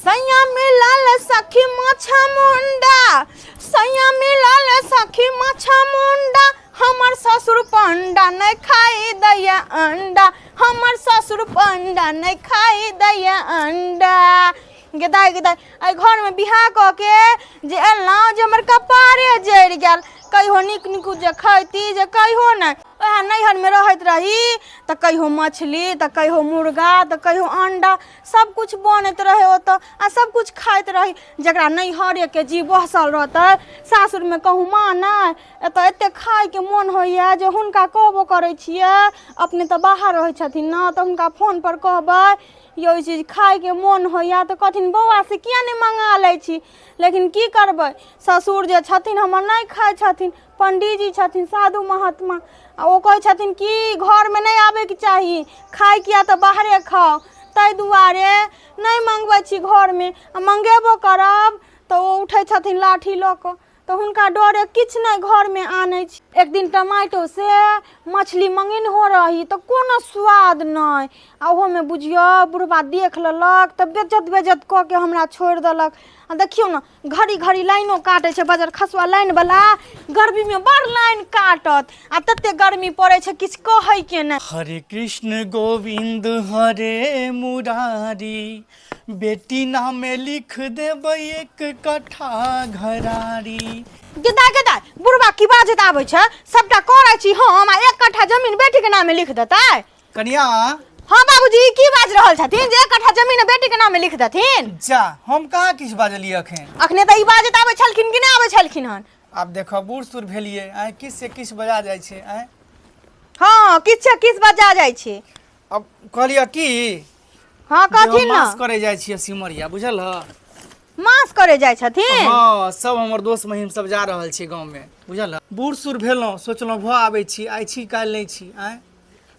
सैया मिलल सखी माछा मुंडा, सैया मिलल सखी माछा मुंडा, हमर ससुर पंडा नहीं खाई दैया अंडा, हमर ससुर पंडा नहीं खाई दैया अंडा। गेदाय गेदाय एहि घरमे बियाह कऽ के जे एलहुँ जे हमर कपारे जरि गेल। कहियो नीक नीक जे खैती जे कहियो नहि। वएह नैहरमे रहैत रही तऽ कहियो मछली तऽ कहियो मुर्गा तऽ कहियो अंडा सब कुछ बनैत रहै ओतऽ आ सब कुछ खाइत रही। जकरा नैहरेके जी बसल रहतै सासुरमे कहूँ मानै। एतऽ एतेक खाइके मोन होइए जे हुनका कहबो करै छियै, अपने तऽ बाहर रहै छथिन ने, तऽ हुनका फोनपर कहबै यौ ई चीज खाइके मोन होइए तऽ कहथिन बौआ से किया नहि मङ्गा लै छी। लेकिन की करबै, ससुर जे छथिन हमर नहि खाइ छथिन, पंडीजी छथिन साधु महात्मा, आ ओ कहै छथिन कि घरमे नहि आबैके चाही, खाइ किया तऽ बाहरे खाउ। ताहि दुआरे नहि मङ्गबै छी घरमे, आ मङ्गेबो करब तऽ ओ उठै छथिन लाठी लऽ कऽ, तऽ हुनका डरे किछु नहि घरमे आनै छी। एक दिन टमाटो से मछली मङ्गेनहो रही तऽ कोनो स्वाद नहि, आ ओहोमे बुझियौ बुढ़बा देख लेलक तऽ बेज्जत बेज्जत कऽ के हमरा छोड़ि देलक। आ देखियौ ने घड़ी घड़ी लाइनो काटै छै बजर खसुआ लाइनवला, गर्मीमे बड़ लाइन काटत आ तते गर्मी पड़ै छै किछु कहैके नहि। हरे कृष्ण गोविंद हरे मुरारी, बेटी नामे लिख देबै एक कट्ठा घरारी। गेदा गेदा बुढ़बा की बाजैत आबै छै, सबटा करै छी हम आ एक कट्ठा जमीन बेटीके नामे लिख देतै। कनिया। हाँ बाबूजी, ई की बाजि रहल छथिन जे एक कट्ठा जमीन बेटी के नामे लिख देथिन? जा, हम कहाँ किछु बाजलियै अखन। अखने तऽ ई बाजैत आबै छलखिन कि नहि आबै छलखिन हन? आब देखऽ बूढ़ सूढ़ भेलियै, आँय किछु से किछु बजा जाइ छै। आँय हाँ किछु से किछु बजा जाइ छै। अब कहलियै की? हाँ कहथिन ना। मास करे जाइ छियै सिमरिया, बुझल ह? मास करे जाइ छथिन? हाँ सब हमर दोस्त महिम सब जा रहल छै गाँव में, बुझल ह? बूढ़ सूढ़ भेलहुँ, सोचलहुँ भऽ आबै छी, आइ छी काल्हि नहि छी। आँय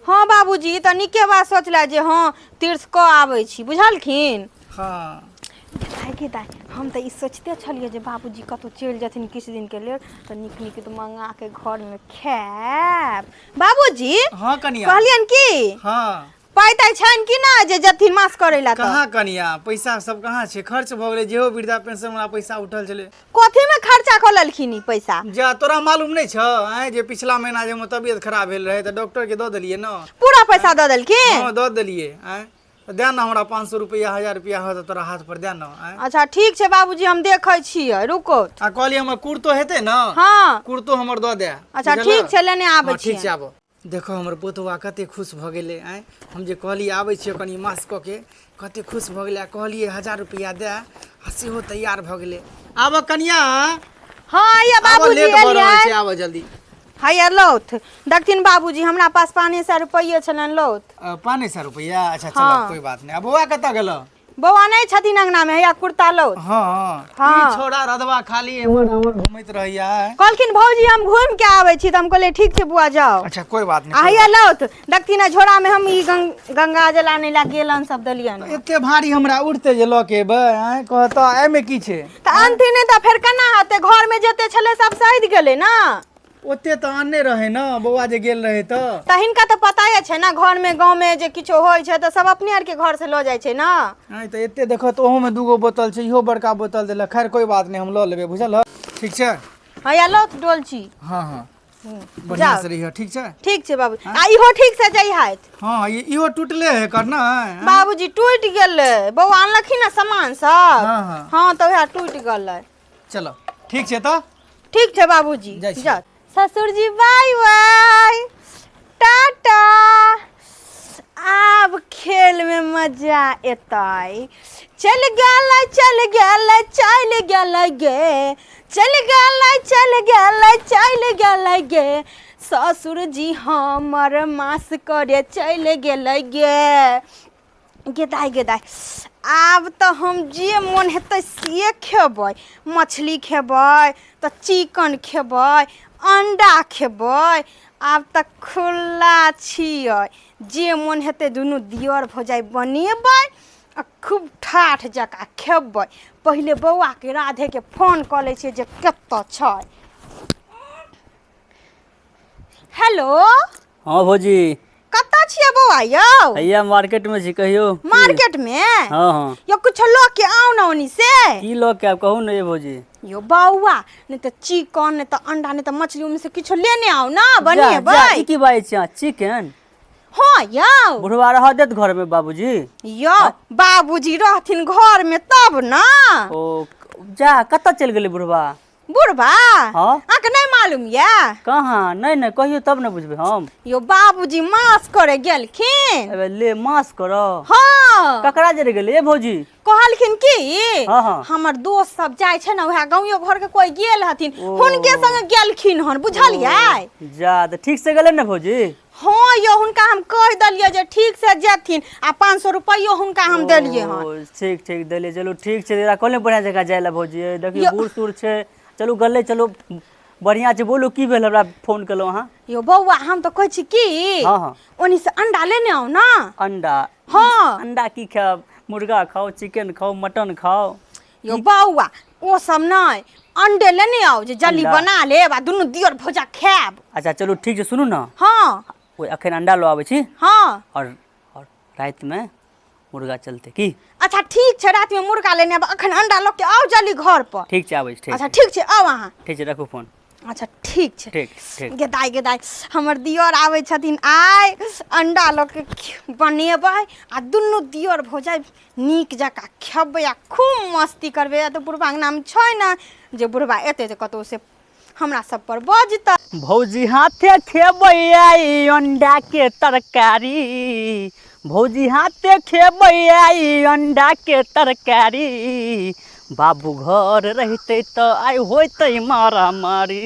हाँ बाबूजी, तऽ नीके बात सोचला जे हाँ तीर्थ कऽ आबै छी, बुझलखिन? हाँ। दाइ गे दाइ, हम तऽ ई सोचिते छलियै जे बाबूजी कतहु चलि जेथिन किछु दिनके लेल तऽ नीक नीक तऽ मङ्गाके घरमे खायब। बाबूजी। हाँ कनिया। कहलियनि की? हाँ। पाइ ताइ छनि कि नहि जे जेथिन मास करै लए? कहाँ कनिया, पैसा सब कहाँ छै, खर्च भऽ गेलै जेहो वृद्धा पेंशन वाला पैसा उठल छलै। कथीमे खर्चा कऽ लेलखिन ई पैसा? जा तोरा मालूम नहि छौ? आँय जे पिछला महीना जे हमर तबियत खराब भेल रहै तऽ डॉक्टर के दऽ देलियै ने। पूरा पैसा दऽ देलखिन? हाँ दऽ देलियै। आँय तऽ दए ने हमरा 500 रुपैआ 1000 रुपैआ हो तऽ तोरा हाथ पर दए ने। आँय अच्छा ठीक छै बाबूजी, हम देखै छियै, रुको। आ कहलियै हमर कुर्तो हेतै ने? हाँ कुर्तो हमर दऽ दे। अच्छा ठीक छै, लेने आबै छी। ठीक छै आबो। देखो हमर पोतवा कते खुश भऽ गेलै। आँय हम जे कहलियै आबै छियै कनि मास कऽ के, कते खुश भऽ गेलै। आ कहलियै 1000 रुपैआ दे आ सेहो तैयार भऽ गेलै। आबऽ कनिया। हाँ आइए बाबूजी, लेट भऽ रहल छै, आबऽ जल्दी। हैया लौथ, देखथिन बाबूजी हमरा पास 500 रुपैए छलनि, लौथ। 500 रुपैआ? अच्छा चलो कोई बात नहीं। आ बौआ कतऽ गेलो? बौआ नहि छथिन अंगना में, हैया कुर्ता लौथ। हाँ हाँ। छोड़ा रधवा खाली एम्हर ओम्हर घूमैत रहैया। कहलखिन भौजी हम घूम के आबै छी, तऽ हम कहलियै ठीक छै बुआ जाओ। अच्छा कोई बात नहीं। आ हैया लौथ, देखथिन ने झोरा में हम ई गंगा जल आनै ला गेलन सब देलियन। एते भारी हमरा उठते जे लऽ के एबै? आँय कहता एहिमे की छै? तऽ अनथिन नहि तऽ फेर केना हेतै, घर में जते छलै सब सैद गेलै ने। ओते तऽ आनने रहै ने बौआ जे गेल रहै तऽ। तऽ हिनका तऽ पताए छै ने घरमे गाँवमे जे किछो होइ छै तऽ सब अपने आरके घर से लऽ जाइ छै ने। आँय तऽ एते देखो तऽ ओहोमे दूगो बोतल छै, इहो बड़का बोतल देलक। खैर कोई बात नहीं, हम लऽ लेबै, बुझल ह? ठीक छै। हँ या लौथ डोलची। हाँ हाँ बढ़िया से रहियो, ठीक छै? ठीक छै बाबू। आ इहो ठीक से जइहत। हाँ इहो टूटले है कर ना बाबूजी, टूटि गेलै। बौआ अनलखिन ने सामान सब। हाँ। हाँ तऽ वएह टूटि गेलै। चलो ठीक छै तऽ। ठीक छै बाबूजी, जाइ छी। जाउ ससुर जी, बाय बाय टाटा। आब खेल में मजा एतै। चल गेलै चल गेलै चल गेलै गे, चल गेलै चल गेलै चल गेलै गे, ससुर जी हमर मास करे चलि गेलै गे। गेदाय गेदाय, आब तऽ हम जे मोन हेतै से खेबै। मछली खेबै तऽ चिकन खेबै, अंडा खेबै। आब तऽ खुला छियै, जे मोन हेतै दुनू दियर भौजाइ बनेबै आ खूब ठाठ जकाँ खेबै। पहिले बौआके राधेके फोन कऽ लै छियै जे कतऽ छै। हेलो। हाँ भौजी। कतऽ छियै बौआ यौ? हैया मार्केट में छी, कहियो मार्केट में? हाँ हाँ। यो कुछ लऽ के आउ ना ओनी से। की लऽ के आब कहू ने ये भौजी? यो बौआ नहीं तो चिकन नहीं तो अंडा नहीं तो मछली ओमे से किछो लेने आउ ना बनेबै। ई की बाजै छी अहाँ, चिकन? हाँ यौ। बुढ़वा रह देत घर में बाबूजी? यौ बाबूजी रहथिन घर में तब ना। ओ जा कतऽ चलि गेलै बुढ़वा? बुढ़वा हाँ? अहाँके नहीं मालूम या? कहाँ? नहीं नहीं कहियो तब ने बुझबै हम। यो बाबूजी मांस करे गेलखिन। अबे ले मांस करो? हाँ। ककरा जरे गेलै ए भौजी? कहलखिन कि हाँ, हाँ। हमर दोस्त सब जाय छै ने वएह गाँव घर के कोई गेल हथिन हुनके संग गेलखिन हन, बुझलियै? जा तऽ ठीक से गेलै ने भौजी? हाँ यो हुनका हम कहि देलियै जे ठीक से जेथिन आ 500 रुपैयो हुनका हम देलियै हन। ठीक ठीक देलियै, चलू ठीक छै। एकरा कहलियै बढ़िआँ जगह जाय लए भौजी, देखियौ बूढ़ सूढ़ छै। चलू गेलै, चलू बढ़िआँ छै। बोलू की भेल हमरा फोन केलहुँ अहाँ? यो बौआ हम तऽ कहै छी कि हाँ हाँ ओनी से अंडा लेने आउ ना। अंडा? हाँ। अंडा की खायब? मुर्गा खाओ, चिकन खाओ, मटन खाओ। यो बौआ ओ सब नहीं, अंडे लेने आउ जे जल्दी बना लेब आ दुनू दियर भौजा खायब। अच्छा चलू ठीक छै। सुनू ना, हाँ ओ अखन अंडा लऽ आबै छी। हाँ। और रातिमे मुर्गा चलते की? अच्छा ठीक छै, रातिमे मुर्गा लेने आब, अखन अंडा लऽ के आउ जल्दी घर पर। ठीक छै आबै छी। अच्छा ठीक छै आउ अहाँ। ठीक छै रखू फोन। अच्छा ठीक छै। ठीक ठीक। गेदाइ गेदाइ हमर दियर आबै छथिन आइ, अंडा लऽ के बनेबै आ दुनू दियर भौजाइ नीक जकाँ खेबै आ खूब मस्ती करबै। तऽ बुढ़बा अङ्गनामे छै ने जे बुढ़बा एतै तऽ कतहु से हमरा सब पर बजतै। भौजी हाथे खेबै आइ अंडा के तरकारी, भौजी हाथे खेबै आइ अंडा के तरकारी, बाबू घर रहितै तऽ आइ होइतै मारामारी,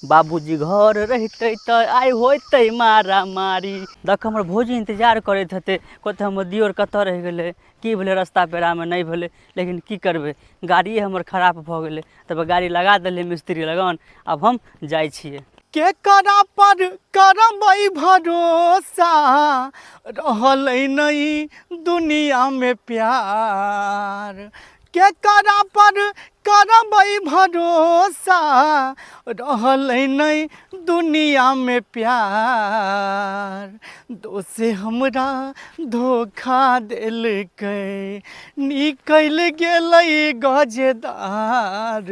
बाबूजी घर रहितै तऽ आइ होइतै मारामारी। देख हमर भौजी इंतजार करैत हेतै, कहतै हमर दियोर कतऽ रहि गेलै, की भेलै रस्ता पेड़ामे नहि भेलै, लेकिन की करबै गाड़िए हमर खराब भऽ गेलै, तब गाड़ी लगा देलियै मिस्त्री लगन, आब हम जाइ छियै। केकरा पर करबै भरोसा, रहलै नहीं दुनिया में प्यार, केकरा पर करबै भरोसा, रहलै नहीं दुनिया में प्यार, दोसे हमरा धोखा देलकै, निकलि गेलै गजेदार,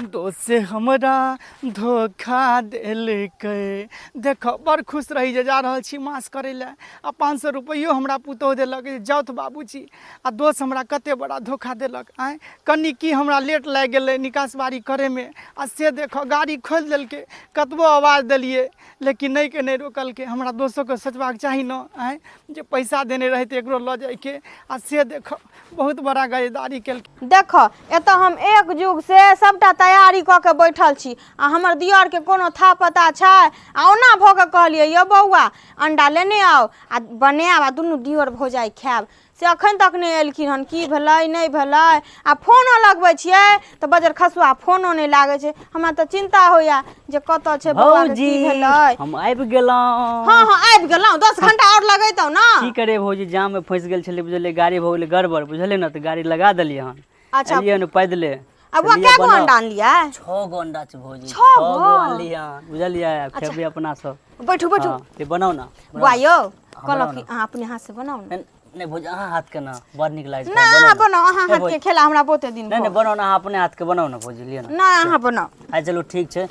दोसे हमरा धोखा देलकै। देखो बड़ खुश रही जे जा रहल छी मास करै लए आ 500 रुपैयो हमरा पुतोहु देलक जे जाउथ बाबूजी, आ दोस्त हमरा कते बड़ा धोखा देलक। आँय कनि की हमरा लेट लागि गेलै निकासबारी करैमे, आ से देखो गाड़ी खोलि देलकै, कतबो आवाज देलियै लेकिन नहि के नहि रोकलकै। हमरा दोस्तोके सोचबाक चाही ने आँय जे पैसा देने रहै तऽ एकरो लऽ जाइके, आ से देखो बहुत बड़ा गद्दारी केलकै। देखो एतऽ हम एक जुग से सबटा तैयारी कऽ के बैठल छी आ हमर दियरके कोनो था पता छै? आ ओना भऽ के कहलियै यौ बौआ अंडा लेने आउ आ बनायब आ दुनू दियर भौजाइ खायब, से अखन तक नहि एलखिन हन, की भेलै नहि भेलै। आ फोनो लगबै छियै तऽ बजर खसुआ फोनो नहि लागै छै। हमरा तऽ चिंता होइया जे कतऽ छै बौआ के, की भेलै। हम आबि गेलहुँ। हाँ हाँ आबि गेलहुँ, 10 घंटा आओर लगैतौ ना। की करे भौजी, जाम में फंसि गेल छलै बुझलियै, गाड़ी भऽ गेलै गड़बड़ बुझलियै ने, तऽ गाड़ी लगा देलियै हन। अच्छा एलियै हन पैदले। अब कए गो अंडा आनलियै? 6 गो अंडा छै भौजी, 6 गो आनलियै हन बुझलियै। खेबै अपना सब। बैठू बैठू। बनाउ ना बौआ यौ, कहलक कि अहाँ अपने हाथ से बनाउ ने। नहीं भौजी अहाँ हाथ के ना बड़ नीक लागै छै। ना अहाँ बनाउ, अहाँ हाथ के खेला हमरा बहुते दिन। नहीं नहीं बनाउ ना, अहाँ अपने हाथ के बनाउ ना भौजी, लिअ ना। ना अहाँ बनाउ। आ चलू ठीक छै,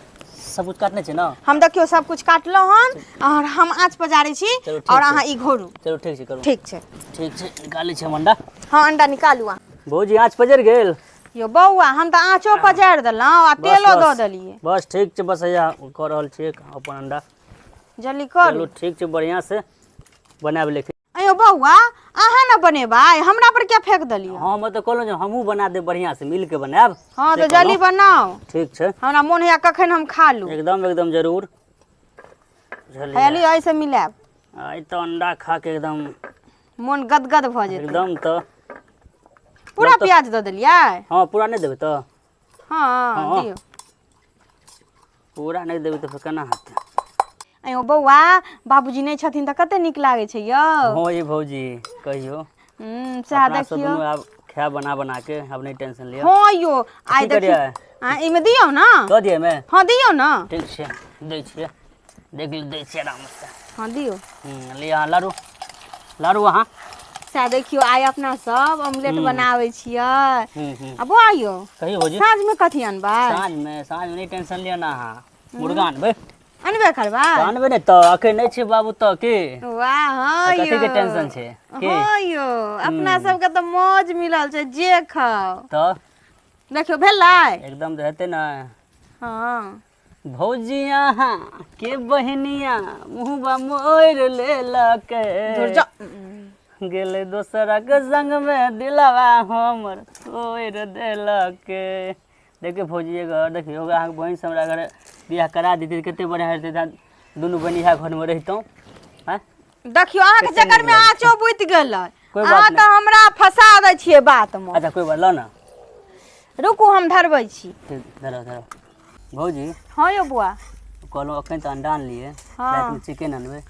सब कुछ काटने छै ना? हम देखियौ सब कुछ काटलहुँ हन और हम आँच पजारै छी और अहाँ ई घोरू। चलू ठीक छै करू। ठीक छै ठीक छै, निकालै छी हम अंडा। हाँ अंडा निकालू अहाँ। भौजी आँच पजरि गेल? यो बौआ हम तऽ आँचो पजारि देलहुँ आ तेलो दऽ देलियै। बस ठीक छै, बस हैया कऽ रहल छियै अपन अंडा। जल्दी करू। चलू ठीक छै, बढ़िआँ से बनाबि लेकिन। अयो बौआ अहाँ ने बनेबै, हमरा पर क्या फेंक देलियै? हम तऽ कहलहुँ जे हमहूँ बना देब, बढ़िआँ से मिल के बनायब। हाँ तऽ जल्दी बनाउ। ठीक छै, हमरा मोन होइया कखन हम खा लू। एकदम एकदम जरूर। हली ऐसे मिलायब। आइ तऽ अंडा खा के एकदम मोन गदगद भऽ जेतै एकदम। तऽ पूरा प्याज दऽ देलियै? हाँ पूरा नहि देबै तऽ? हाँ दियौ। पूरा नहि देबै तऽ केना हेतै? अयो बौआ बाबूजी नहि छथिन तऽ कते नीक लागै छै यौ। हाँ ये भौजी कहियो सएह देखियौ आब खाय बना बना के, अब नहीं टेंशन लिअ। हाँ यौ आइ देखियौ एहिमे दियौ ना। दऽ दियै एहिमे? हाँ दियौ ना। ठीक छै दै छियै, देख दै छियै आराम से। हाँ दियौ। ले अहाँ लारू लारू अहाँ। सएह देखियौ आइ अपना सब ऑमलेट बनाबै छियै। आ बौआ यौ कहियौ भौजी। साँझमे कथी अनबै? साँझमे साँझमे नहि टेंशन लिअ ने, अहाँ मुर्गा अनबै। अनबे करबै? अनबै नहि तऽ अखन नहि छै बाबू तऽ की वाह। हाँ कथी यौ के टेंशन छै की? हाँ यौ अपना सबके तऽ मौज मिलल छै, जे खाउ। तऽ देखियौ भेलै एकदम तऽ हेतै ने। हाँ भौजी अहाँ के बहिनिया मुँहबा मोड़ि लेलक, धुर जा। गेलै दोसरक संगमे दिलवा हमर तोड़ि देलक। देखियौ भौजी एगो देखियौ अहाँके बहिन से हमरा अगर बियाह करा दैती कते बढ़िआँ हेतै, दुनू बहिन इएह घरमे रहितहुँ। आँय देखियौ अहाँके कते नीक चक्करमे लागै छै। आँचो बुति गेलै। कोइ बात अहाँ नहि। तऽ हमरा फंसा दै छियै बातमे। अच्छा कोइ बात लऽ ने। रुकू हम धरबै छी। ठीक धरो धरो भौजी। हाँ यौ बौआ। कहलहुँ अखन तऽ अंडा आनलियै, हाँ। रातिमे चिकन अनबै।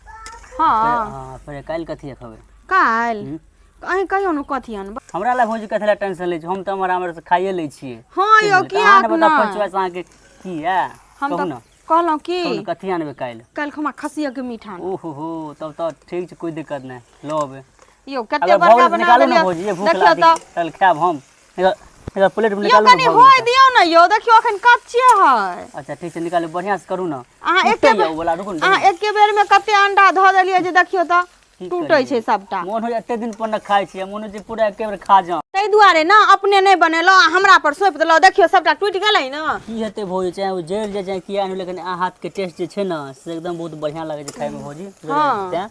हाँ हाँ फेर काल्हि कथी खेबै? काल्हि अहीं कहियौ ने कथी अनबै। हमरा लए भौजी कथी लए टेंशन लै छी, हम तऽ हमर हमर से खाइए लै छियै। हाँ यौ बुझलियै? तऽ अहाँ किएक ने बताउ नहि? पंचुआ अहाँके की यए? हम कहू तऽ ने कहलहुँ की कहू ने कथी अनबै काल्हि? काल्हि हमरा खस्सियेके मीट आनब। ओहो हो तब तऽ ठीक छै, कोइ दिक्कत नहि, लऽ अबै। यौ कते अगर बड़का भऽ गेल तऽ बना निकालू ने देलियै। भौजी, ये भूख देखियौ लागल तऽ काल्हि खायब हम। एकर प्लेटमे यौ निकालू ने कनि भऽ होय गेल तऽ। दियौ ने यौ, देखियौ अखन कच्चे है। अच्छा ठीक छै निकालू, बढ़िआँ से करू ने। अहाँ टूटै एके यऽ ओ वाला, रुकू ने। अहाँ एके बेरमे कते अंडा धऽ देलियै जे देखियौ तऽ की टूटै करियै? छै सबटा। मोन होइए एते दिन पर ने खाइ छियै, मोन होइ छै पूरा एके बेर खा जाउ। ताहि दुआरे ने अपने नहि बनेलहुँ आ हमरा पर सौंपि देलहुँ। देखियौ सबटा टूटि गेलै ने। की हेतै भौजी, चाहे ओ जरि जाय चाहे किया नहि, लेकिन अहाँ हाथके टेस्ट जे छै ने से एकदम बहुत बढ़िआँ लागै छै खाइमे भौजी। हाँ। तेँ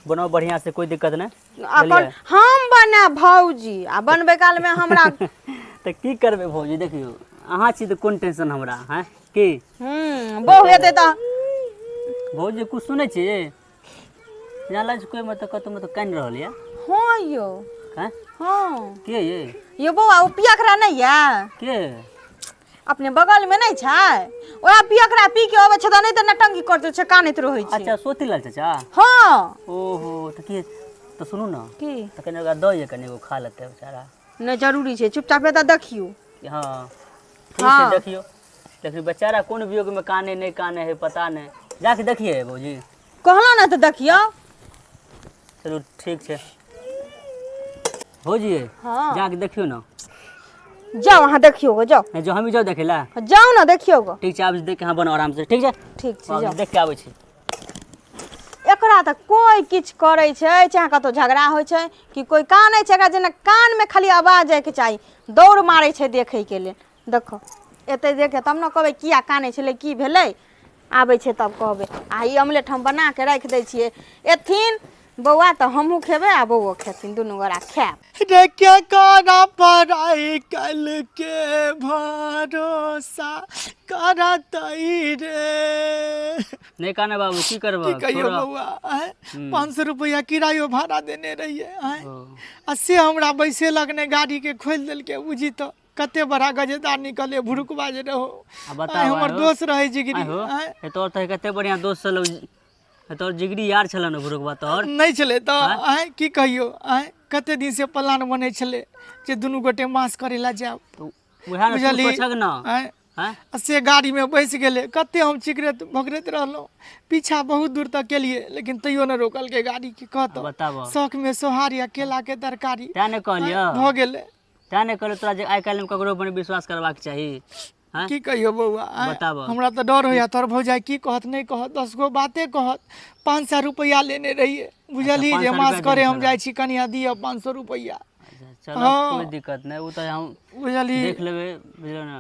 बनाउ बढ़िआँ से, कोइ दिक्कत नहि। अपन हम बनायब भौजी, आ बनबै कालमे हमरा तऽ की करबै भौजी, देखियौ अहाँ छी तऽ कोन टेंशन हमरा हैं की। बहु हेतै तऽ भौजी कुछ सुनै छी यहाँ लागै छै कोइ मतलब कतहु मतलब कानि रहल यऽ। हाँ यौ। हैं? हाँ के ये? यौ बौआ ओ पियकरा नहि यऽ? के? अपने बगलमे नहि छै ओएह पियकरा, पी के अबै छै तऽ नहि तऽ नटंगी करते छै, कानैत रहै छै। अच्छा सोती लाल चाचा? हाँ। ओहो तऽ की तऽ सुनू ने। की? तऽ कनि ओकरा दऽ दिअ, कनि एगो खा लेतै बेचारा। नहि जरूरी छै, चुपचाप एतऽ देखियौ। हाँ ठीक छै। हाँ। देखियौ देखियौ बेचारा कोन वियोगमे काने नहि काने है पता नहि, जाके देखिए भौजी। कहलहुँ ने तऽ देखियौ। चलू ठीक छै भौजी। हाँ। जाके देखियौ ने। जाउ अहाँ देखियौ गो, जाउ। नहि जो हम जाउ देखै लए। जाउ ने देखियौ गो। ठीक छै आब देख के अहाँ बनाउ आराम से, ठीक छै? ठीक छै आब जाउ। देख के आबै छी। एकरा तऽ कोइ किछु करै छै, चाहे कतहु झगड़ा होइ छै कि कोइ कानै छै, एकरा जेना कानमे खाली आवाज जायके चाही, दौड़ मारै छै देखैके लेल। देखो एतै देखे तब ने कहबै किया कानै छलै, की भेलै। आबै छै तब कहबै। आ ई ऑमलेट हम बना के राखि दै छियै, एथिन बौआ तऽ हमहूँ खेबै आ बौओ खेथिन, दुनू गोरा खायब। रे के करा पर आई कल के भरोसा करतई रे। नहि काने बाबू, की करबह? की कहियो बौआ, 500 रुपया किरायो भाड़ा देने रहियै। आँय आ से हमरा बैसेलक नहि, गाड़ी के खोलि देलकै। बुझी तऽ कते बड़ा गजेदार निकले भुरुकबा जे रहो। आ बताउ आँय, हमर आइ हो। दोस्त रहै जिगरी। आइ हो। आँय, हे तोहर तऽ कते बढ़िआँ दोस्त छलौ, हे तोहर जिगरी यार छलौ ने भुरुकबा तोहर? नहि छलै तऽ आँय की कहियो, आँय कते दिन से प्लान बनै छलै जे दुनू गोटे मास करै लए जायब। तऽ उएह ने तू बुझलही? सोचक ने। आँय आँय आ से गाड़ीमे बैस गेलै, कते हम चिकरैत भोकरैत रहलहुँ, पीछा बहुत दूर तक केलियै लेकिन तैयो नहि रोकलकै गाड़ीके। कहतऽ बताबऽ शौकमे सोहारी आ केलाके तरकारी तेँ ने कहलियौ भऽ गेलै। तेँ ने कहलियौ तोरा जे आइ काल्हिमे ककरो पर विश्वास करबाक चाही। आँय की कहियौ बौआ, आँय, बताबऽ। हमरा तऽ डर होइया तोहर भौजाइ की कहत नहि कहत, 10 गो बाते कहत। 500 रुपैआ लेने रहियै बुझलही, 500 जे मास रुपैआ करे देने हम छलऽ। जाइ छी, कनिया दिअ 500 रुपैआ। अच्छा चलो हाँ। कोइ दिक्कत नहि, ओ तऽ हम बुझलही? देख लेबै, बुझल ने।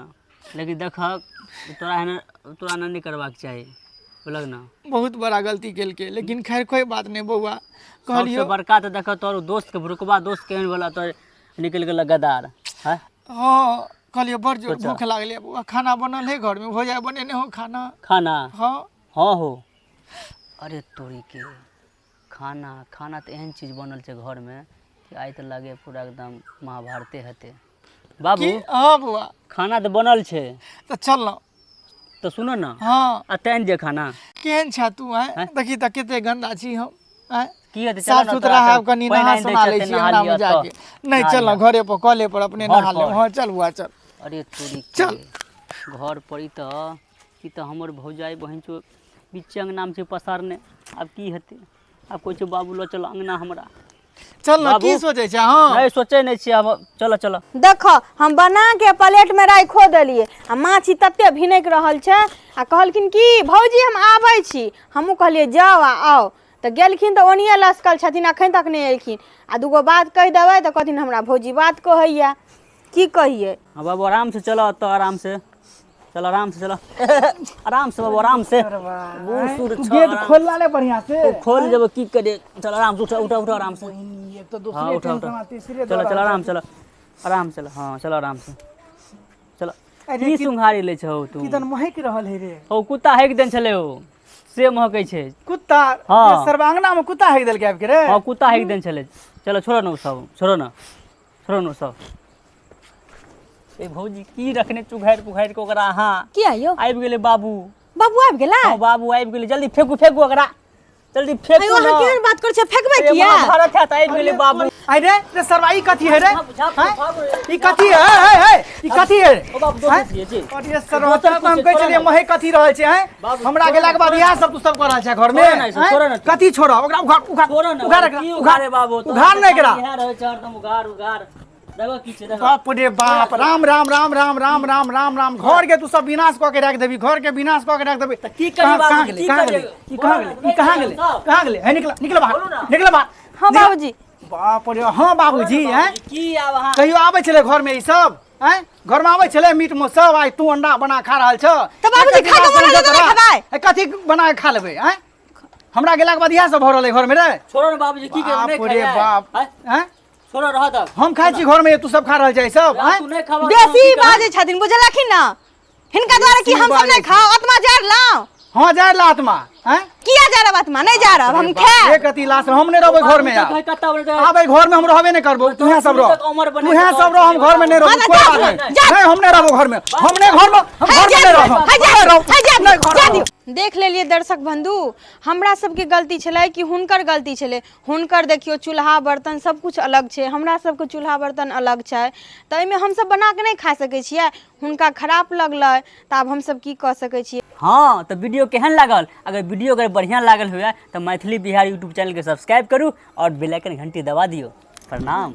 लेकिन देखहक तोरा एहन तोरा एना नहि करबाक चाही, बुझलक ने? बहुत बड़ा गलती केलकै, लेकिन खैर कोइ बात नहि बौआ। सबसे कहलियौ बड़का तऽ देखऽ तोहर दोस्तके भुरुकबा दोस्त केहन वाला तोहर निकलि गेल गदार। हँ हाँ कहलियौ बड़ जोर सोचऽ। भूख लागलै बौआ, खाना बनल है घरमे? भौजाइ बनेने हो खाना? खाना? हाँ। हाँ हो। अरे तोरी के खाना खाना तऽ एहन चीज बनल छै घरमे कि आइ तऽ लागे पूरा एकदम महाभारते हेतै बाबू। की? हाँ बौआ। खाना तऽ बनल छै। तऽ चल न। तऽ सुनो ने। हाँ। आ तैं जे खाना केहन छ तू? आँय आँय? देखी तऽ कते गन्दा छी हम। आँय की हेतै? साफ चल ने सुथरा तोरा हैब कनि पानि नहा आनि दै सोना लै छथिन, छी नहा अंगनामे लिअ जाके। तऽ। नहि नहा चल न लिअ। घरे पर कले पर अपने घर नहा लेब। पर? हाँ चल बुआ चल। अरे तोरी चल। के घर पर ई तऽ हमर भौजाई बहिन चो बीच अंगना में छै पसारने। आब की हेतै? आब कहै छै बाबू लऽ चल अंगना हमरा। चल ना, की सोचै छै? हाँ नहीं सोचै नहीं छियै आब, चलो चलो। देखो हम बना के प्लेट में राखो देलियै आ माछी तते भिनकि रहल छै। आ कहलखिन कि भौजी हम आबै छी, हमहूँ कहलियै जाउ आ आउ, तऽ गेलखिन तऽ ओनिये लसकल छथिन, अखन तक नहि एलखिन। आ दूगो बात कहि देबै तऽ कहथिन हमरा भौजी बात कहैया, की कहियै? हाँ बाबू आराम से चलो, तो आराम से चल, आराम से चलो, आराम से बाबू, आराम से। बूढ़ सूढ़ तू छौ, गेट आराम खोलला ले बढ़िया से। खोल जेबो की करे, चल आराम से उठा उठा उठा आराम से। एक तो हाँ दूसरे उठा टेंशन उठा, आ तीसरे चलो दौड़ चलो आ। आराम चलो, आराम चलो, हाँ चलो आराम से चलो। अरे की सुंघारी लै छौ तू? की तन महक रहल है रे? ओ कुत्ता हेक देन छलै, ओ से महकै छै। कुत्ता? हाँ। सर्वांगना में कुत्ता हेक देलकै आबि के रे? हाँ कुत्ता हेक देन छलै। चलो छोड़ो न उ सब, छोड़ो न, छोड़ो न उ सब। ए भौजी की रखने चुघारि पुघारि के ओकरा? अहाँ किया यौ? आबि गेलै बाबू। बाबू आबि गेलै? हाँ बाबू आबि गेलै, जल्दी फेकू फेकू ओकरा, जल्दी फेकू अयो अहाँ न। केहन बात करै छियै, फेकबै ए, किया? महाभारत है तऽ आबि गेलै बाबू। आइ रे रे सरवा, ई कथी है रे? झाप, झाप, हैं? झाप, ई कथी है? हे हे, ई कथी है? ओ बाबू, दोसर हैं? छियै जी। अरे सरवा, दोसर तोरा हम कुछ कहै छोड़ो छलियै ना। महक कथी रहल छै हैं? बाबू, हमरा छोड़ो गेलाके ना, बाद इएह सब तू सब कऽ रहल छै घर में? छोड़ो ना ई सब, हैं? छोड़ो ना तू। कथी छोड़ो? ओकरा उघार उघार छोड़ो ना, उघार की एकरा, उघारे बाबू? तोरा उघार तऽ नहि एकरा। इएह रहै छै हरदम उघार उघार। देखो की छै, देखो। बाप रे बाप, राम राम राम राम राम राम राम राम, घर के तू सब विनाश कऽ के राखि देबी, घर के विनाश कऽ के राखि देबी। तऽ की करी बाबू, कहाँ गेलै? की कहाँ करी? गेलै? ई कहाँ बोलो ना, गेलै? ई कहाँ गेलै? सब। कहाँ गेलै? हे निकल निकल बाहर, बोलू ना। निकल बाहर। हाँ निकल। बाबूजी। बाप रे, हाँ बाबूजी, हैं? की आब अहाँ कहियो आबै छलै घर में ई सब? हैं? घर में आबै छलै मीट मांस सब? आइ तू अंडा बना खा रहल छ। तऽ बाबूजी एकर खाके दिमाग मरल समझत तऽ नहि रह। खेबै? ए, कथी बना के खा लेबै? हैं? हमरा गेलाके बाद इएह सब भऽ रहल है घर में रे? छोड़ो ना बाबूजी, की करी? बाप नहि रे खाइ बाप, हैं? हैं? छोड़ो रह दब। हम खाइ छी घर में, तू सब खा रहल छै सब? हैं? तू नहि खाबऽ बेसी बाजै छथिन बुझलखिन ना, हिनका द्वारा कि बेसी हम सब बाजै नहि खाओ, आत्मा जार लाओ। हाँ जाय ला आत्मा, हैं? किया जा रहब आत्मा? नहीं जा रहब हम खाएब। एक अति लाश, हम नहीं रहबै घर में। आबै घर में हम रहबे नहीं करबो, तुहे सब रह, तुहे सब रह, हम घर में नहीं रहबो। हाँ, कोई जा, बात नहीं। जा। नहीं हम नहीं रहबो घर में, हम नहीं घर में, हम है घर में जा नहीं दियौ, रहब, है जा नहीं दियौ, रहब, है जा नहीं दियौ, घर जा रहब। दियौ। देख लेलियै दर्शक बंधु, हमरा सबके गलती छलै कि हुनकर गलती छलै? हुनकर देखियौ चूल्हा बर्तन सब कुछ अलग छै, हमरा सबके चूल्हा बर्तन अलग छै, तऽ एहिमे हमसब बना कऽ नहि खा सकै छियै, हुनका खराब लगलै, तऽ आब हमसब की कऽ सकै छियै? हाँ तऽ वीडियो केहन लागल? अगर वीडियो अगर बढ़िया लागल हुए तऽ मैथिली बिहार यूट्यूब चैनल के सब्सक्राइब करू और बेल आइकन घंटी दबा दियौ। प्रणाम।